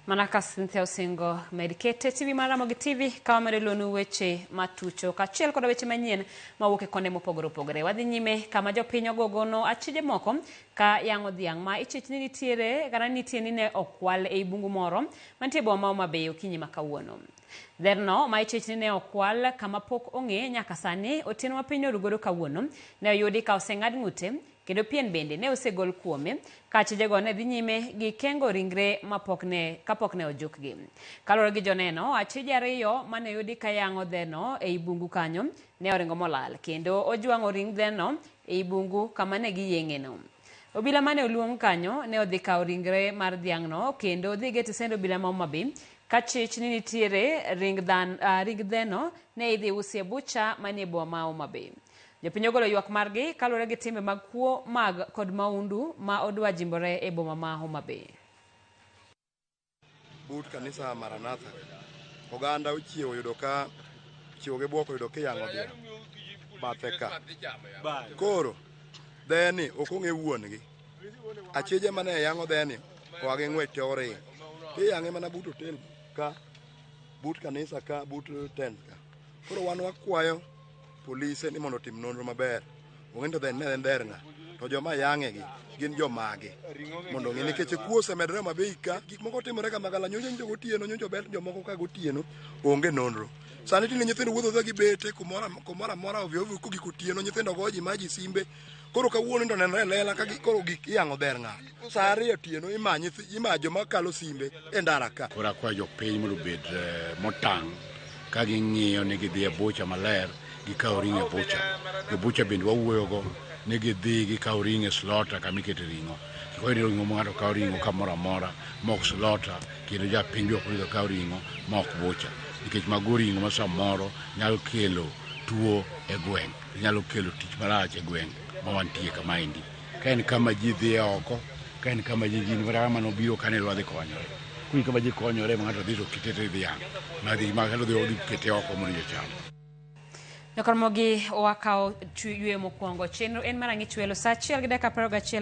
Mana ka Cynthia Osingo med kete TV mar Ramogi TV ka wamedo luonu weche matucho kaachiel koda weche manyien mawuok e konde mopogore opogore. Wadhi nyime kama jopiny ogogono achije moko ka yang'o dhiang' ma ichich ni nitiere kata nitie ni ne okwal ei bungu moro mantie e boma ma Homa Bay okinyi ma kawuono. Dherno ma ichich ni ne okwal kama pok ong'e nyaka sani otieno ma piny oru godo kawuono ne oyudi ka oseng'ad ng'ute kendo pien bende ne osegol kuome ka achijego ne dhi nyime gi kengo ringre mapok ne kapok ne ojukgi. Kaluwore gi joneno, achije ariyo mane oyudi ka yang'o dheno ei bungu kanyo ne oringo molal kendo ojwang'o ring dheno ei bungu kama ne giyeng'eno. Obila mane oluong kanyo ne odhi kawo ringre mar dhiang'no kendo dhi gi e tesend obila ma Homa Bay ka chich ni nitiere ring, dhan, ring dheno ne idhi usi e bucha manie boma ma Homa Bay. Jopiny ogolo ywak margi kaluwore gi timbe mag kuo mag kod maundu ma odwa jimbore e boma ma Homa Bay. But kanisa Maranatha, oganda ochiewo yudo ka chiewo gi bwok oyudo kiyang'o dhiang' bathe ka. Koro dheni ok ong'e wuon gi. Achije mane yang'o dheni oa gi ng'wech to oringo. Tiyang'e mana but hotel ka, but kanisa ka, but tent ka. Koro wan wakwayo polise ni mondo otim nonro maber ong'e ni to dhen ne en dher ng'a to joma yang'e gi gin jomage mondo ong'e nikech kuo osemedore Homa Bay ka gik moko timore ka magala nyocha nyocha gotieno nyocha obet jomoko ka gotieno onge nonro sani tinde nyithindo wuotho gi bete kumoro kumoro amora ovyo ovyo kogik otieno nyithindo go ji ma ji simbe koro kawuono to nenre e lela ka koro gik iyang'o dher ng'ato sa ariyo otieno ima nyithi ima joma kalo simbe e ndara ka. Koro akwayo jopiny mondo obed motang' ka ging'iyo ni gidhi e bucha maler gikaw ring'o e bucha. Jo bucha bende wawuoyogo ni gidhi gikaw ring'o e slaughter kama ikete ring'o. Kik oyud ring'o ma ng'ato kawo ring'o kamoro amora ma ok slaughter kendo japiny be ok onego kaw ring'o ma ok bucha nikech mago ring'o ma samoro nyalo kelo tuo e gweng', nyalo kelo tich marach e gweng' ma wantie kamaendi. Ka en kama ji dhiye oko, ka en kama ji gin kata kama nobiro ka ne dwa dhi konyore. Koro kama ji konyore ma ng'ato dhi to kete to idhi yang'. Ma dhi ma ng'ato dhi odhi kete oko mondo ji ocham. Nyakoromogi wakawo yweyo mokwongo. Chenro en mar ang'ich welo saa achiel gi dakika 21.